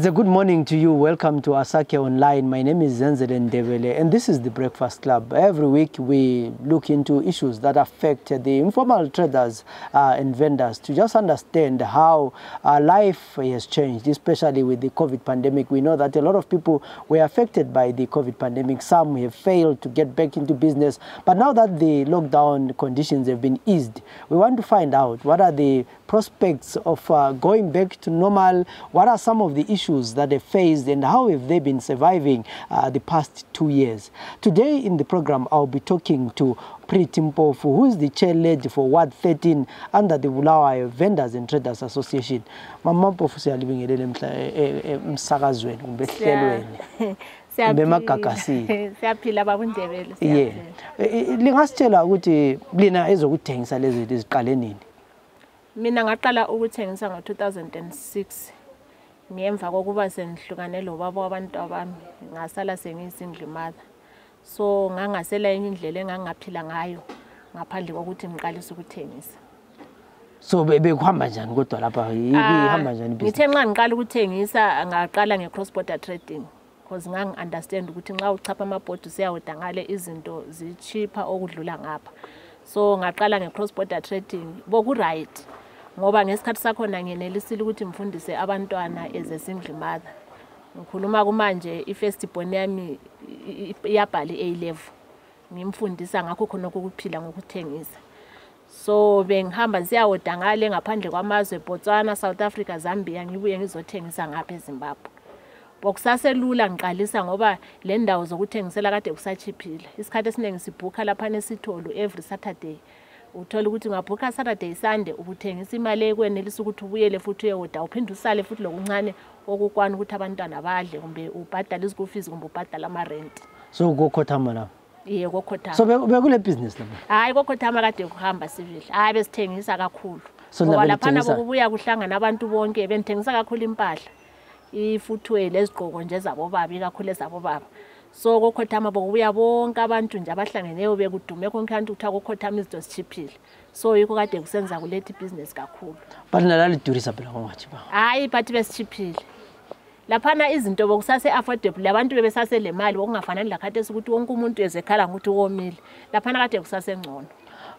It's a good morning to you. Welcome to Asake Online. My name is Zenzele Ndebele and this is the Breakfast Club. Every week we look into issues that affect the informal traders and vendors to just understand how life has changed, especially with the COVID pandemic. We know that a lot of people were affected by the COVID pandemic. Some have failed to get back into business. But now that the lockdown conditions have been eased, we want to find out what are the prospects of going back to normal. What are some of the issues that they faced and how have they been surviving the past 2 years? Today in the program, I'll be talking to Pretty Mpofu, who is the chair-lady for Ward 13 under the Bulawayo Vendors and Traders Association. Mama Mpofu siyalibingelela emsakazweni kumbe ehlelweni. Siyaphila baba Ndebele. Yeah. Lingasitshela ukuthi lina ezokuthengisa lezi ziqale nini? Mina ngaqala ukuthengisa ngo-2006 ngemva kokuba sengihlukane lobaba wabantu abami ngasala sengiyisingle mother. So ngangasela enye indlela engangaphila ngayo ngaphandle kokuthi ngiqalise ukuthengisa. So bekuhamba njani kodwa lapha ihamba njani business? Ngithe nxa ngiqala ukuthengisa ngaqala nge-cross border trading because ngangi-understand ukuthi nxa uchapha amabhodi usiyawoda ngale izinto zi-cheaper okudlula ngapha. So ngaqala nge-cross border trading boku-right ngoba ngesikhathi sakhona ngiyenelisile ukuthi ngifundise abantwana as a single mother. Ngikhuluma kumanje i-first born yami iyabhala i-A-level. Ngimfundisa ngakho khona ukuphila ngokuthengisa. So bengihamba siyawoda ngale ngaphandle kwamazwe Botswana, South Africa, Zambia ngibuye ngizothengisa ngapha eZimbabwe. Bokusaselula ngiqalisa ngoba le ndawo zokuthengisela kade kusachiphile. Isikhathi esiningi sibhuka lapha nesitholo every Saturday. Uthola ukuthi ngabhuka Saturday Sunday ubuthengisa imali ekwenelisa ukuthi ubuyele futhi uyewoda uphinde usale futhi lokuncane okukwana ukuthi abantwana badle kumbe ubhadala izikole fees kumbe ubhadala ama rent. So ukukhothama la. Yebo ukukhothama. So bekule business la. Hayi ukukhothama kade kuhamba civil. Hayi besithengisa kakhulu. Ngoba lapha nabo kubuya kuhlangana abantu bonke benithengisa kakhulu impahla. Ifootwear lezigqoko nje zabo baba ikakhulu ezabo baba. So ukukhothama bokubuya bonke abantu nje abahlangeneyo bekudume konke kanti uthatha ukukhothama izinto sichiphile. So yiko kade kusenza kulethi business kakhulu. But nalali durisa phela ngomathi ba. Hayi but besichiphile. Laphana izinto bokusase affordable abantu bebesase le mali okungafanani lakhathi ukuthi wonke umuntu ezekhala ukuthi womile. Laphana kade kusase ngcono.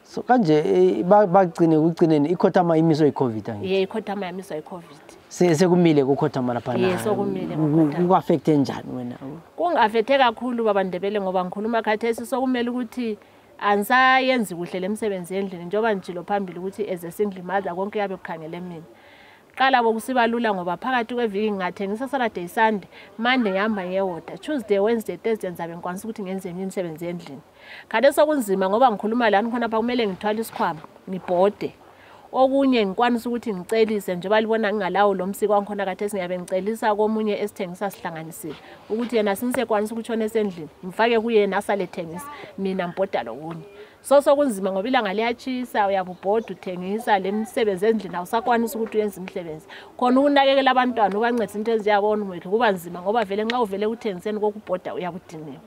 So kanje bagcine ugcineni ikhothama imiso iCovid angithi. Yeah ikhothama yamiswa iCovid. Sekumile ukukhothama lapha na. Yes sokumile ngokhothama. Ku-affect njani wena? Kungi-affecte kakhulu baba Ndebele ngoba ngikhuluma khathesi sokumele ukuthi angisayenzi kuhle lemsebenzi endlini njengoba njilo phambili ukuthi as a single mother konke yabe kukhangele mina. Qala bokusiba lula ngoba phakathi kweviki ngingathengisa Saturday Sunday, Monday ngihamba ngewoda, Tuesday Wednesday Thursday ngizabe ngikwanisa ukuthi ngenze imisebenzi endlini. Kade sokunzima ngoba ngikhuluma lana khona pha kumele ngithwale isikhwama, ngibhode. Okunye ngikwanisa ukuthi ngicelise njengoba libona ngingalawo lo msiko wankhona khathesi ngiyabe ngicelisa komunye esithengisa sihlanganisile ukuthi yena sinsekwanisa ukutshona esendlini ngifake kuyena asale thengisa mina ngibhoda lokunye. So sokunzima ngoba ilanga liyachisa uyabubhoda uthengisa lemsebenzi endlini awusakwanisa ukuthi uyenze imisebenzi. Khona ukunakekela abantwana ubancedisa into eziyabona umwethu kuba nzima ngoba vele nxa uvele uthengiseni kokubhoda uyabudiniwe.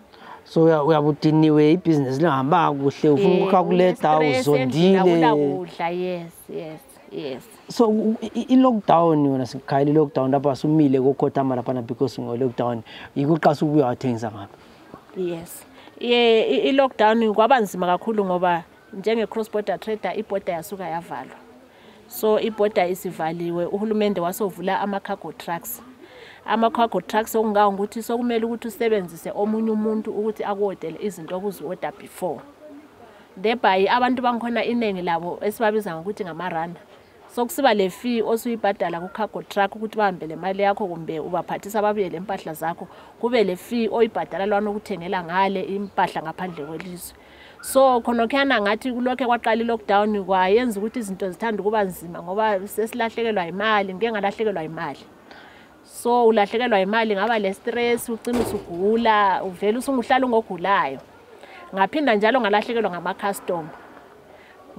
So uyabudiniwe ibusiness lihamba kuhle ufuna ukucalculate uzondile. Ukudla yes. So i-lockdown yona sikhayile i-lockdown lapha sumile kokhothama lapha because ngo-lockdown ikuqasa ukuya wathengisa ngapha. Yes. Yeah, i-lockdown kwaba nzima kakhulu ngoba njenge-cross border trader iborder yasuka yavalwa. So iborder isivaliwe uhulumende wasovula ama-cargo trucks. Ama-cargo trucks okungawo ukuthi sokumele ukuthi usebenzise omunye umuntu ukuthi akuwodele izinto okuziwoda before. Thereby abantu bangikhona iningi labo esibabiza ngokuthi ngama-runner. So kusiba le fee osuyibhadala ku-cargo truck ukuthi bahambe le mali yakho kumbe ubaphathisa babuye le mpahla zakho kube le fee oyibhadala lwana ukuthengela ngale impahla ngaphandle kwelizwe. So khona khona ngathi kulokho kwaqala i-lockdown kwayenza ukuthi izinto zithanda kuba nzima ngoba sesilahlekelwa imali ngeke ngalahlekelwa imali. So ulahlekelwa imali ngaba le stress ucina usugula uvela usunguhlala ngogulayo. Ngaphinda njalo ngalahlekelwa ngama-customer.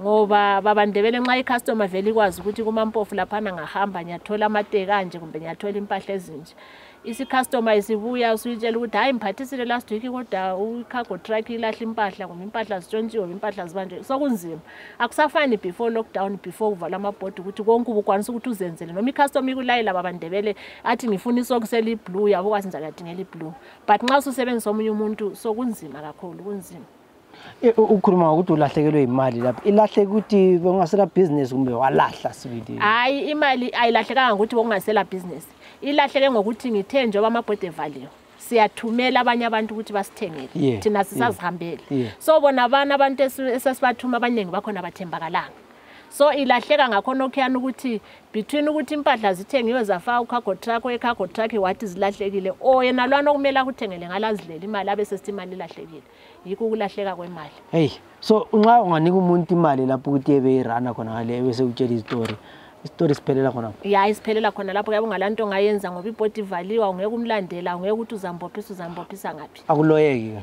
Ngoba baba Ndebele nxa i-customer vele ikwazi ukuthi kuMampofu lapha ngahamba ngiyathola amateka kanje kumbe ngiyathola impahla ezinje. isi-customer isibuya usuyitshela ukuthi hayi ngiphathisile last week kodwa i-cargo truck ilahla impahla ngoba impahla zitshontshiwe impahla zibanjwe sokunzima akusafani before lockdown before kuvala amabhodi ukuthi konke ubukwanisa ukuthi uzenzele noma i-customer ikulayela babandebele athi ngifuna isokisela i-blue yabo kwasenza kadingela i-blue but nxa usebenzisa omunye umuntu sokunzima kakhulu kunzima. Ukhuluma ukuthi ulahlekelwe imali lapha ilahle ukuthi bongasela business kumbe walahla sibili. Hayi imali ayilahlekanga ukuthi bongasela business ilahleke ngokuthi ngithe njengoba amabhodi evaliwe siyathumela abanye abantu ukuthi basithengele thina sisazihambele so bona abantu esasibathuma abaningi bakhona abathembakalanga so ilahleka ngakhona okhuyana ukuthi between ukuthi impahla zithengiwe zafa ucargo truck wathi zilahlekile yena lwana okumele akuthengele ngalazilela imali abese sithi imali ilahlekile yikho ukulahleka kwemali. Hey so nxa unganika umuntu imali lapho ukuthi ebeyirana khona ngale bese utshela istory siphelela khona. Ya isiphelela khona lapho yabe ngalanto ongayenza ngoba ibhodi ivaliwa ungeke umlandela ungeke ukuthi uzambophisa ngapi. Akuloyeki.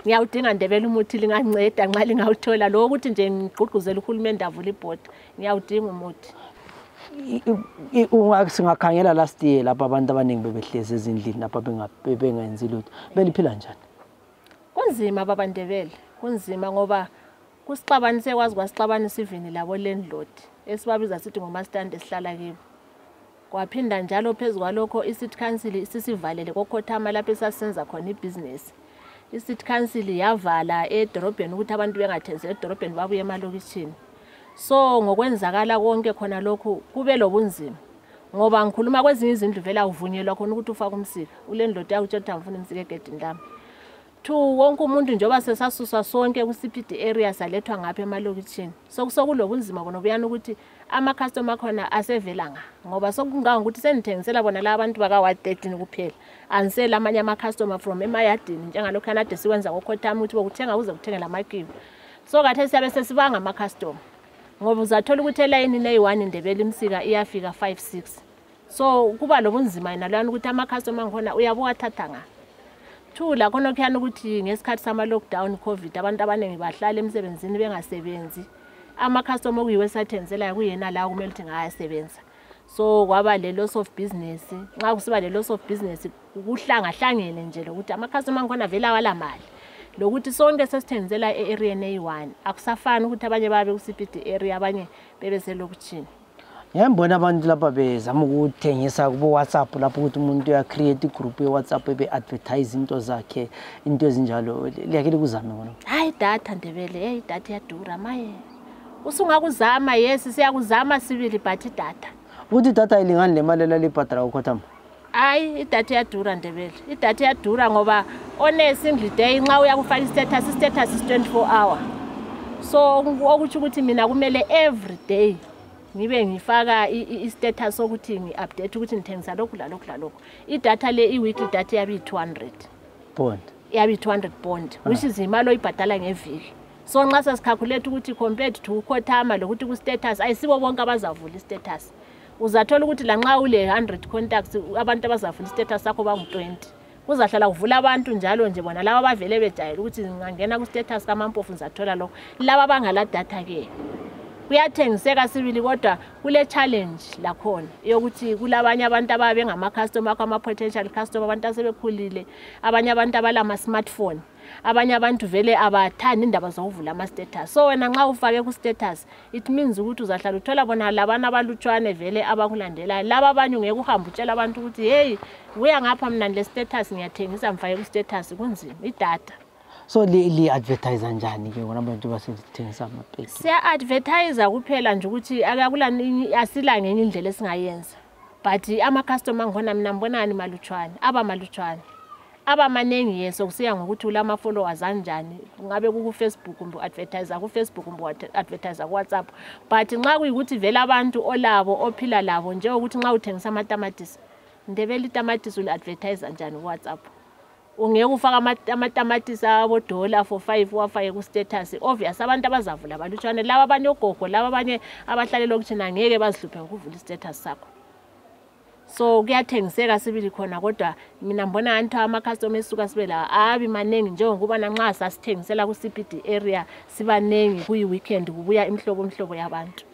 Ngiyawudinga Ndebele umuthi linganceda nxa lingawuthola lo ukuthi nje ngigqugquzela uhulumende avule ibhodi ngiyawudinga umuthi. Singakhangela last year lapha abantu abaningi bebehlezi ezindlini lapha bengenzi lutho beliphila njani? Kunzima baba Ndebele kunzima ngoba kusixabanise kwazi kwasixabanisa ivini labo landlord esibabiza sithi ngomastandi esihlala kibo kwaphinda njalo phezulu kwalokho i-city council isisivalele kokhothama lapho esasenza khona ibusiness i-city council yavala edorobheni ukuthi abantu bengathengiseli edorobheni babuye emalokishini so ngokwenzakala konke khona lokho kube lobunzima ngoba ngikhuluma kwezinye izindlu vela uvunyelwa khona ukuthi ufake umsika ulandlord yakutshela ngifuna umsika egedini lami wonke umuntu njengoba sesasuswa sonke ku-CPD area salethwa ngapha emalokishini sokulobunzima bona buyana ukuthi ama-customer khona asevelanga ngoba sokungawo ukuthi senithengisela bona la abantu baka-113 kuphela anisela amanye ama-customer from emayadini njengalokhu anade siwenza kokhothama ukuthi bokuthenga uze kuthengela amakibo so kathi siyabe sesibanga ama-customer ngoba uzathola ukuthi elayini neyi-1 Ndebele imsika iyafika 5-6 so kuba lobunzima yena lwana ukuthi ama-customer khona uyabuka thatha nga la khona kuyana ukuthi ngesikhathi sama-lockdown covid abantu abaningi bahlala emsebenzini bengasebenzi ama-customer okuyiwe esathenzela kuyena la kumele ukuthi ngayasebenza so kwaba le loss of business nxa kusiba le loss of business kuhlangahlangene nje lokuthi ama-customer khona vele awala mali lokuthi sonke sesithenzela e-area neyi-1 akusafani ukuthi abanye babe ku-CPD area abanye bebeselokishini. Ngiyambona abantu lapha bezama ukuthengisa kubo WhatsApp lapho ukuthi umuntu uyacreate igroup ye-WhatsApp ebe-advertise into zakhe into ezinjalo liyake likuzame ngona. Hayi data Ndebele idatha iyadura maye usungakuzama yes siyakuzama sibili but idata ukuthi data ilingani lemali lalibhadala ukhothama. Hayi idatha iyadura Ndebele idatha iyadura ngoba on a single day nxa uyakufaka istatus is 24 hour so okuthi ukuthi mina kumele every day ngibe ngifaka i-status ukuthi ngi-update ukuthi ngithengisa lokhu lalokhu idatha le i-weekly data yabi 200 bond yabi 200 bond which is imali oyibhadala ngeviki so nxa sesicalculate ukuthi compared to ukhothama lokuthi ku-status ayisibo bonke abazavula i-status uzathola ukuthi la nxa ule 100 contacts abantu abazavula i-status sakho bangu-20 kuzahlala kuvula abantu njalo nje bona laba bavele bejayela ukuthi ngingangena ku-status kaMampofu ngizathola lokho laba bangala data ke kuyathengiseka sibili kodwa kule challenge lakhona yokuthi kulabanye abantu ababe ngama-customer ama-potential customer abantu asebekhulile abanye abantu abalama smartphone abanye abantu vele abathanda indaba zokuvula ama-status so wena nxa ufake ku-status it means ukuthi uzahlala uthola bona labana abalutshwane vele abakulandelayo laba abanye ungeke uhambe utshela abantu ukuthi hey buya ngapha mina le status ngiyathengisa mfake ku-status kunzima idata. So li-advertise njani ke ngona abantu basethengisa amapeki? Siya-advertise kuphela nje ukuthi asila ngenye indlela esingayenza but ama-customer ngona mina mbonani malutshwane abamanengi yeso kusiya ngokuthi ulama-followers anjani ngabe ku-Facebook kumbe advertise ku-Facebook kumbe advertise ku-WhatsApp but nxa kuyikuthi vele abantu olabo ophila labo njengokuthi nxa uthengisa amatamatisi Ndebele itamatisi uli-advertise njani ku-WhatsApp ungeke ufaka amatamatisi abo$4 for 5 wafake ku-status obvious abantu abazavula balutshwane laba abanye ogogo laba abanye abahlalela ukuthi ngeke bazihluphe ukuvula i-status sakho so kuyathengiseka sibili khona kodwa mina mbona antu ama-customer esuka sibe la abi manengi njengokuba nxa sasithengisela ku-CPD area sibanengi kuyi-weekend kubuya imhlobo yabantu.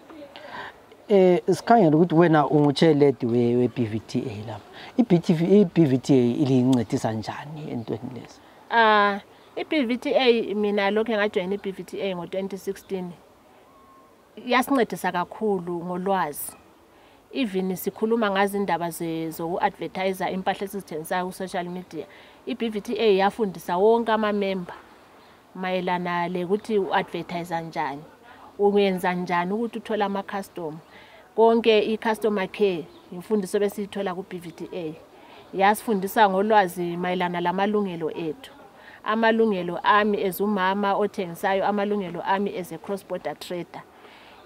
sikhangela ukuthi wena ungu-chair-lady we-BVTA lapha. I-BVTA ilincedisa njani entweni lezi? I-BVTA mina lokho ngajoyina i-BVTA ngo-2016 yasincedisa kakhulu ngolwazi. Even sikhuluma ngazi indaba zoku-advertise impahla esizithengisayo ku-social media. I-BVTA yafundisa wonke ama-member mayelana lekuthi u-advertise njani, uyenza njani ukuthi uthole ama-customer. Konke i-customer care imfundiso besiyithola ku-BVTA. Yasifundisa ngolwazi mayelana lamalungelo ethu. Amalungelo ami as umama othengisayo, amalungelo ami as a cross-border trader.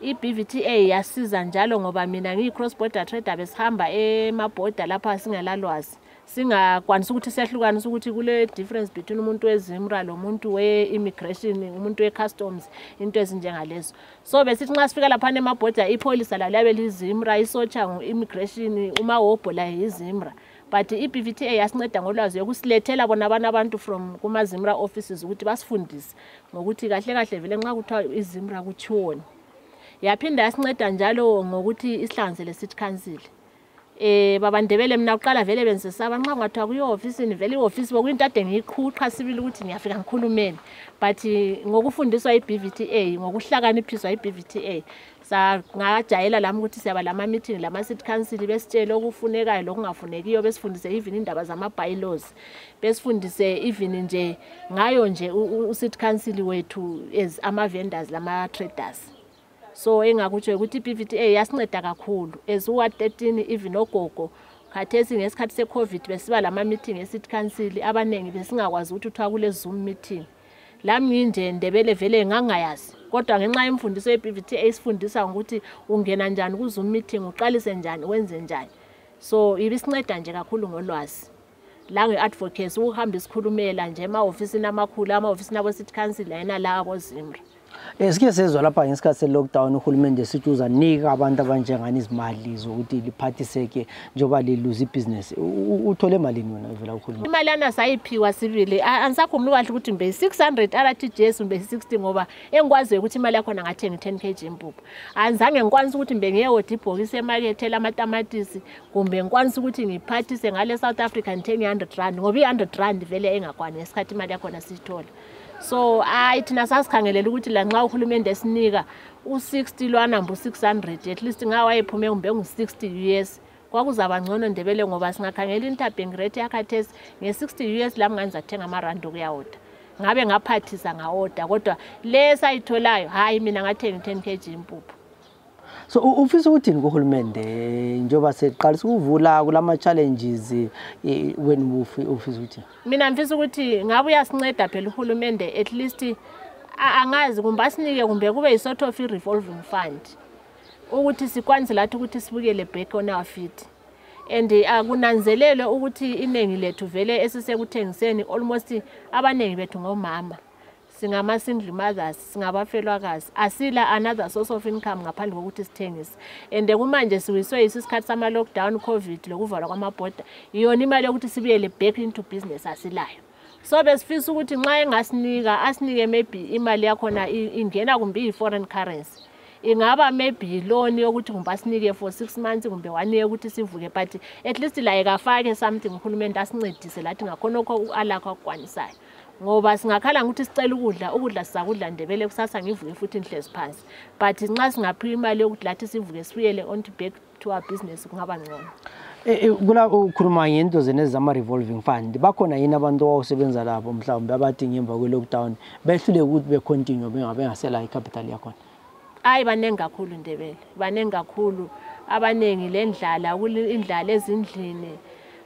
I-BVTA yasiza njalo ngoba mina ngiyi-cross-border trader besihamba emabhoda lapha singelalwazi. Singakwanisa ukuthi siyahlukanisa ukuthi kule difference between umuntu weZimra lomuntu we-immigration, umuntu we-customs, into ezinjengalezo. So besithi nxa sifika lapha emabhoda ipolisa labe liZimra, isocha ngu-immigration, umahobho la yiZimra. But i-BVTA yasinceda ngolwazi yokusilethela bona abantu from kuma-Zimra offices ukuthi basifundise ngokuthi kahle kahle vele nxa kuthiwa iZimra kuthiwoni. Yaphinda yasinceda njalo ngokuthi isihlanzele city council. Baba Ndebele mina uqala vele benzisaba nxa ngathiwa kuyi-office vele i-office bokuyinto ade ngiyiqhuqa sibili ukuthi ngiyafika ngikhulumeni. But ngokufundiswa i-BVTA, ngokuhlakaniphiswa i-BVTA, ngajayela lami ukuthi siyaba lama-meeting lama-city council besitshele okufunekayo lokungafunekiyo, besifundise even indaba zama-bylaws, besifundise even nje ngayo nje u-city council wethu as ama-vendors lama-traders. So engakutsho ukuthi i-BVTA yasinceda kakhulu as uwa-13 even ogogo khathesi ngesikhathi se-COVID besiba lama-meeting e-city council abaningi besingakwazi ukuthi uthiwa kule Zoom meeting. Lami nginje Ndebele vele ngangayazi kodwa ngenxa yemfundiso ye-BVTA isifundisa ukuthi ungena njani ku-Zoom meeting, uqalise njani, wenze njani. So ibisinceda nje kakhulu ngolwazi la nge-advocacy ukuhamba isikhulumela nje ema-ofisini amakhulu, ama-ofisini abo-city council yena la abo-Zimra. Sike sezwa lapha ngesikhathi se-lockdown uhulumende sithi uzanika abantu abanjengani izimali zokuthi liphathiseke njengoba liluza ibhizinesi. Uthole malini wena evela uhulumende? Imali yana sayiphiwa sibili. Angisakhulumi kahle ukuthi mbe 600 RTGS mbe 60 ngoba engikwaziyo ukuthi imali yakho ngathenga 10 kg impuphu. Anzange ngikwanisa ukuthi mbe ngiyewodi ibhokisi emarket elamatamatisi kumbe ngikwanisa ukuthi ngiphathise ngale South Africa ngithenge 100 rand ngoba i100 rand vele engakwani ngesikhathi imali yakho nasithola. So thina sasikhangelela ukuthi la nxa uhulumende esinika u60 lwanamba u600 at least ngawayephume kumbe ngu60 US kwakuzaba ngcono Ndebele ngoba singakhangela interbank rate yakhathesi nge60 US lami nganizathenga amarandi okuyawoda. Ngabe ngaphathisa ngawoda kodwa lesa ayitholayo hayi mina ngathenga 10 kg impuphu. So ufisa ukuthini kuhulumende njengoba seqalisa ukuvula kulama challenges when ufisa ukuthi? Mina ngifisa ukuthi ngabe uyasinceda phela uhulumende at least angazi kumbe asinike kumbe kube isort of revolving fund ukuthi sikwanise lathi ukuthi sibukele back on our feet. And akunanzelele ukuthi inengi lethu vele esisekuthengiseni almost abanengi bethu ngomama. Singama single mothers, singabafelwakazi, asila another source of income ngaphandle kokuthi sithengise. And kumanje siwiswe isikhathi sama lockdown COVID lokuvalwa kwamabhoda iyona imali yokuthi sibuyele back into business asilayo. So besifisa ukuthi nxa engasinika asinike maybe imali yakhona ingena kumbe i-foreign currency. Ingaba maybe loan yokuthi kumbe asinike for 6 months kumbe 1 year ukuthi sivuke, but at least like afake something uhulumende asincedise lathi ngakhona alakho akukwanisayo. Ngoba singakhala ukuthi sicela ukudla sizakudla Ndebele kusasa ngivuke futhi inhlezi phansi, but nxa singaphiwa imali yokuthi lathi sivuke sibuyele on to back to our business kungaba ngcono. Kula ukhuluma ngento zenezama revolving fund bakhona yini abantu osebenza lapho mhlawumbe abathi ngemva kwe lockdown behlule ukuthi be continue bengabe ngasela icapital yakhona? Hayi banengi kakhulu Ndebele, banengi kakhulu, abanengi lendlala indlala ezindlini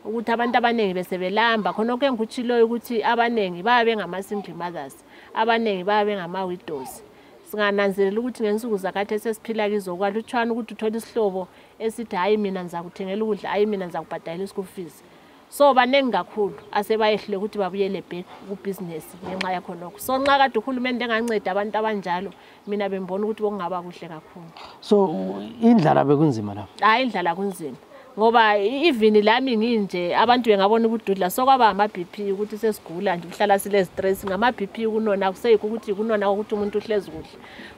ukuthi abantu abanengi besebelamba khona konke engikutshiloyo ukuthi abanengi babe ngama single mothers, abanengi babe ngama widows. Singananzelela ukuthi ngensuku zakhathi sesiphila kizo kwalutshwana ukuthi uthola isihlobo esithi hayi mina ngizakuthengela ukudla, hayi mina ngizakubhadalela ischool fees. So banengi kakhulu asebayehlule ukuthi babuyele back ku-business ngenxa yakho nokho. So nxa kade uhulumende enganceda abantu abanjalo mina bembona ukuthi bokungaba kuhle kakhulu. So indlala bekunzima lapho? Hayi indlala kunzima. Ngoba even lami nginje abantu bengabona ubududla sokwaba ama-BP ukuthi sesigula nje uhlala sile stress ngama-BP kunona kuseyikho ukuthi kunona ukuthi umuntu uhlezi kuhle.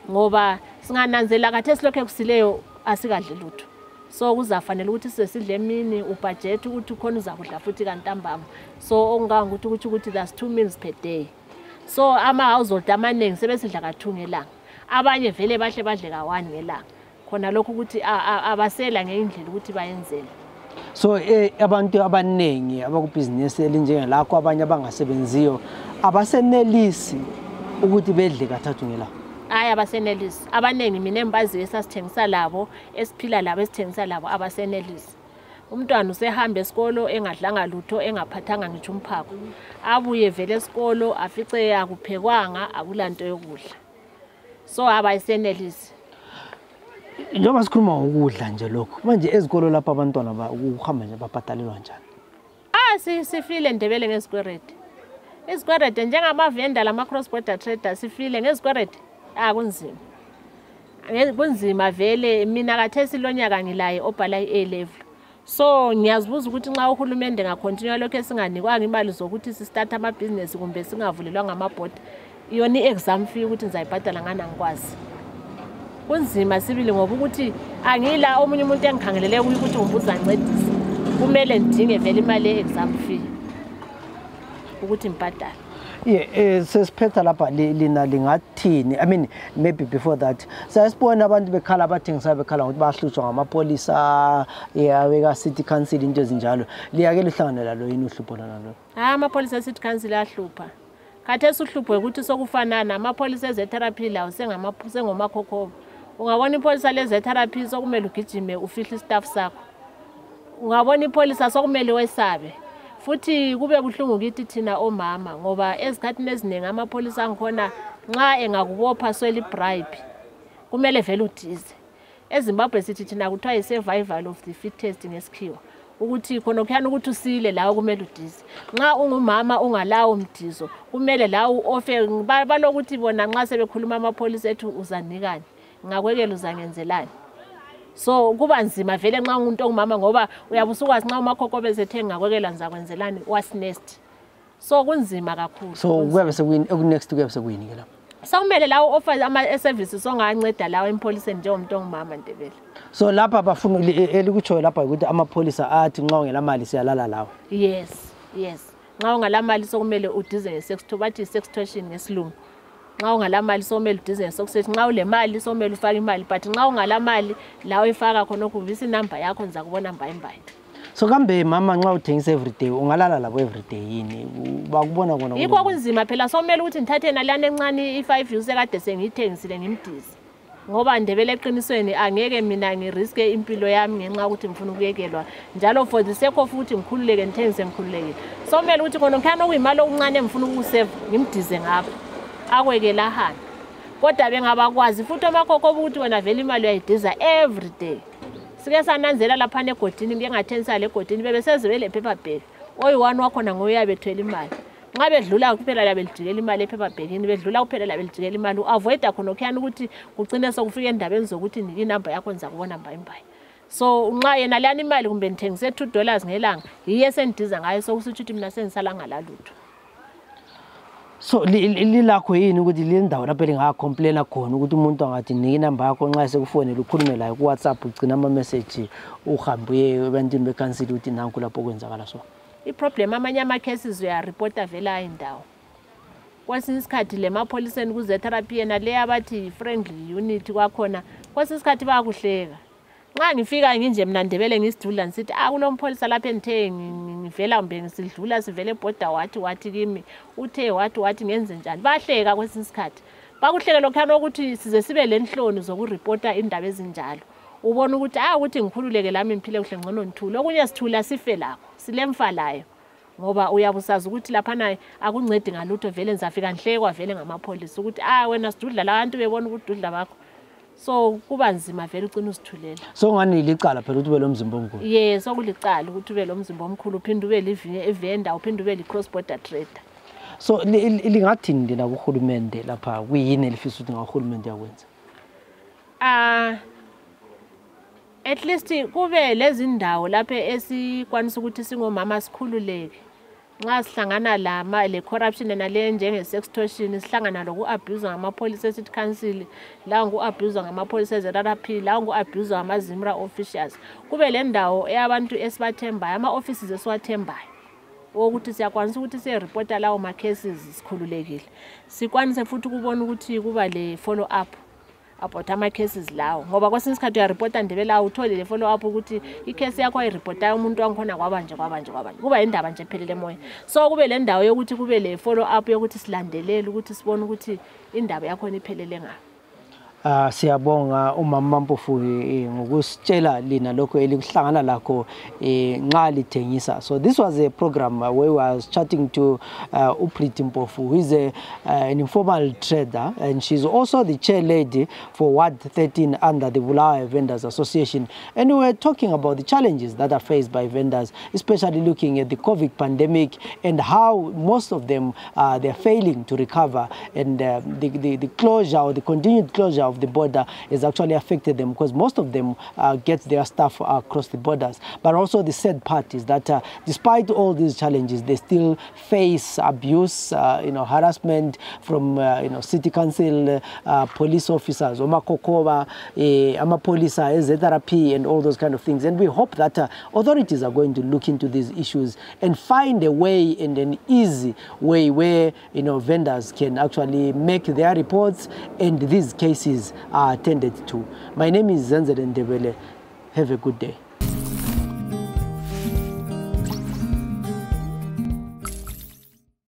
Ngoba singananzela khathesi lokho kusileyo asikadli lutho. So kuzafanele ukuthi sisidle emini ubudget ukuthi khona uzakudla futhi kantambama. So okungangokuthi ukuthi that's 2 meals per day. So ama-household amaningi sebesidla ka2 ngelanga. Abanye vele bahle badle ka1 ngelanga. Khona lokho ukuthi abasela ngendlela ukuthi bayenzele. So abantu abaningi abakubhizinisi elinjengelakho abanye abangasebenziyo abasenelisi ukuthi bedle kathathu ngelanga. Hayi abasenelisi. Abaningi mina embaziyo esasithengisa labo, esiphila labo esithengisa labo abasenelisi. Umntwana usehamba esikolo engadlanga lutho engaphathanga ngitsho umphako. Abuye vele esikolo afice akuphekwanga akulanto yokudla. So abayisenelisi. Njengoba sikhuluma ngokudla nje lokho. Manje ezikolo lapha abantwana ukuhamba nje babhatalelwa njani? Sifile Ndebele ngesikwerede. Isikwerede njengamavenda lama cross border traders sifile ngesikwerede. Kunzima. Kunzima vele mina kathesi lonyaka ngilaye obhala i-A level. So ngiyazibuza ukuthi nxa uhulumende ngakontinue lokho esinganikwanga imali zokuthi si-start ama-business kumbe singavulelwa ngamabhodi. Iyona i-exam fee ukuthi ngizayibhadala ngani angikwazi. Kunzima sibili ngoba ukuthi angila omunye umuntu engikhangelele kuye ukuthi ngibuza ngincedise. Kumele ngidinge vele imali ye-exam fee ukuthi ngibhadale. Yeah, sesiphetha lapha lina lingathini? I mean, maybe before that. Sayasibona abantu bekhala abathengisa bekhala ukuthi bahlutshwa ngamapolisa, yaweka city council into ezinjalo. Liyake lihlanganela lo yini uhlupho nalo? Amapolisa city council ahlupha. Khathesi uhlupho ukuthi sokufana namapolisa eze-therapy lawo sengomakhokhoba. Ungabona ipolisa leze-therapy sokumele ugijime ufihle istaff sakho. Ungabona ipolisa sokumele wesabe. Futhi kube buhlungu kithi thina omama ngoba ezikhathini eziningi amapolisa angikhona nxa engakubopha sweli bribe kumele vele udize. EZimbabwe sithi thina kuthiwa i-survival of the fittest ngesikhiwa ukuthi khona kukhana ukuthi usile lawo kumele udize. Nxa ungumama ungalawo umdizo kumele lawo ofe balokuthi bona nxa sebekhuluma amapolisa ethu uzanikani ngakwekela uzangenzelani. So kuba nzima vele nxa umuntu ongumama ngoba uyabusukwazi nxa umakhokho besethe ngakwekela ngizakwenzelani wasinest. So kunzima kakhulu. So kube next kube sekuyini ke lapho? Sokumele lawo offer ama-services onganceda lawo empoliseni njengomuntu ongumama Ndebele. So lapha bafuna elikutshoyo lapha ukuthi amapolisa athi nxa ungela mali siyalala lawo. Yes. Nxa ungala mali sokumele udize nge-sexto bathi sextortion ngesilungu. Nxa ungala mali sokumele udize nge-sextortion. Nxa ule mali sokumele ufake imali but nxa ungala mali lawo ifaka khona ukuvisa inamba yakho niza kubona mbayimbayi. So kambe mama nxa uthengisa everyday ungalala labo everyday yini bakubona kona? Yikho kunzima phela sokumele ukuthi ngithathe nalana encane i5 use kade sengiyithengisile ngimdize. Ngoba Ndebele eqinisweni angeke mina ngiriske impilo yami ngenxa ukuthi ngifuna ukuyekelwa njalo for the sake of ukuthi ngikhululeke ngithengise ngikhululeke. Sokumele ukuthi khona ngikhana okuyimali okuncane ngifuna ukusave ngimdize ngapha akwekela ahamba. Kodwa bengabakwazi futhi amakhokho ukuthi wena vele imali uyayidiza everyday. Sike sananzela lapha egodini ngeke ngathenisa le godini bebesezibele paper bag. Oyi1 wakhona ngoyabe ethwele imali. Nxa bedlula kuphela la belijikela imali epaper bagini bedlula kuphela la belijikela imali avoida khona okhuyana ukuthi kugcine sokufika endabeni zokuthi niki inamba yakho niza kubona mbayimbayi. So nxa yena lana imali kumbe ngithengise $2 ngelanga yiye sendiza ngayo sokusithi ukuthi mina sengisala ngalalutho. So lilakho yini ukuthi le ndawo lapho lingacomplaina khona ukuthi umuntu angathi niki inamba yakho nxa sekufonela ukhulume layo ku WhatsApp ugcina ama message uhambe ebantwini becouncil ukuthi nanku lapho kwenzakala so? I-problem amanye ama-cases uyareporta vela indawo. Kwesinye isikhathi le mapoliseni kuze-therapy yena le abathi friendly unit kwakhona kwesinye isikhathi bayakuhleka. Nxa ngifika nginje mina Ndebele ngisidlula ngisithi kulo mpholisa lapha engithe ngivela kumbe ngisidlula sivele ebhoda wathi kimi uthe wathi ngenze njani. Bahleka kwesinye isikhathi. Bakuhleke lokhana ukuthi size sibe lenhloni zokureporta indaba ezinjalo. Ubona ukuthi ukuthi ngikhululeke lami ngiphile kuhle ngcono ngithule. Okunye sithula sife lakho. Silemfa layo. Ngoba uyabusaza ukuthi lapha naye akuncedi ngalutho vele nizafika ngihlekwa vele ngamapolisa ukuthi wena sidudla labantu bebona ukuthi ududla bakho. So kuba nzima vele ucina usithulela. So ngani licala phela ukuthi ube lo mzimba omkhulu? Yes, sokulicala ukuthi ube lo mzimba omkhulu uphinde ube livenda uphinde ube li-cross border trader. So lingathini ndina kuhulumende lapha kuyini elifisa ukuthi ngahulumende yakwenza? At least kube lezi ndawo lapha esikwanisa ukuthi singomama sikhululeke. nxa sihlangana le corruption nale njenge-sextortion, sihlangana loku-abuse ngamapolisa e-city council, la ngu-abuse ngamapolisa e-ZRP, la ngu-abuse ngama-ZIMRA officials. Kube le ndawo eyabantu esibathembayo, ama-offices esiwathembayo, ukuthi siyakwanisa ukuthi siye-reporta lawo ma-cases sikhululekile. Sikwanise futhi ukubona ukuthi kuba le follow-up about ama-cases lawo, ngoba kwesinye isikhathi uyaripota Ndebele awuthole le follow-up ukuthi i-case yakho ayiripotayo umuntu wangikhona kwabanje. Kuba indaba nje ephelele emoya. So kube le ndawo yokuthi kube le follow-up yokuthi silandelele ukuthi sibone ukuthi indaba yakhona iphelele ngaphi. Siyabonga umama Mpofu ngokusitshela lina lokho elikuhlangana lakho nxa lithengisa. So this was a program where we was chatting to Pretty Mpofu, who is an informal trader, and she's also the chair lady for Ward 13 under the Bulawayo Vendors Association. And we were talking about the challenges that are faced by vendors, especially looking at the COVID pandemic and how most of them they're failing to recover, and the closure or the continued closure of the border has actually affected them, because most of them get their stuff across the borders. But also the sad part is that despite all these challenges, they still face abuse, harassment from city council, police officers, Omakokoba, Amapolisa, ZRP, and all those kind of things. And we hope that authorities are going to look into these issues and find a way, and an easy way where vendors can actually make their reports and these cases are attended to. My name is Zenzele Ndebele. Have a good day.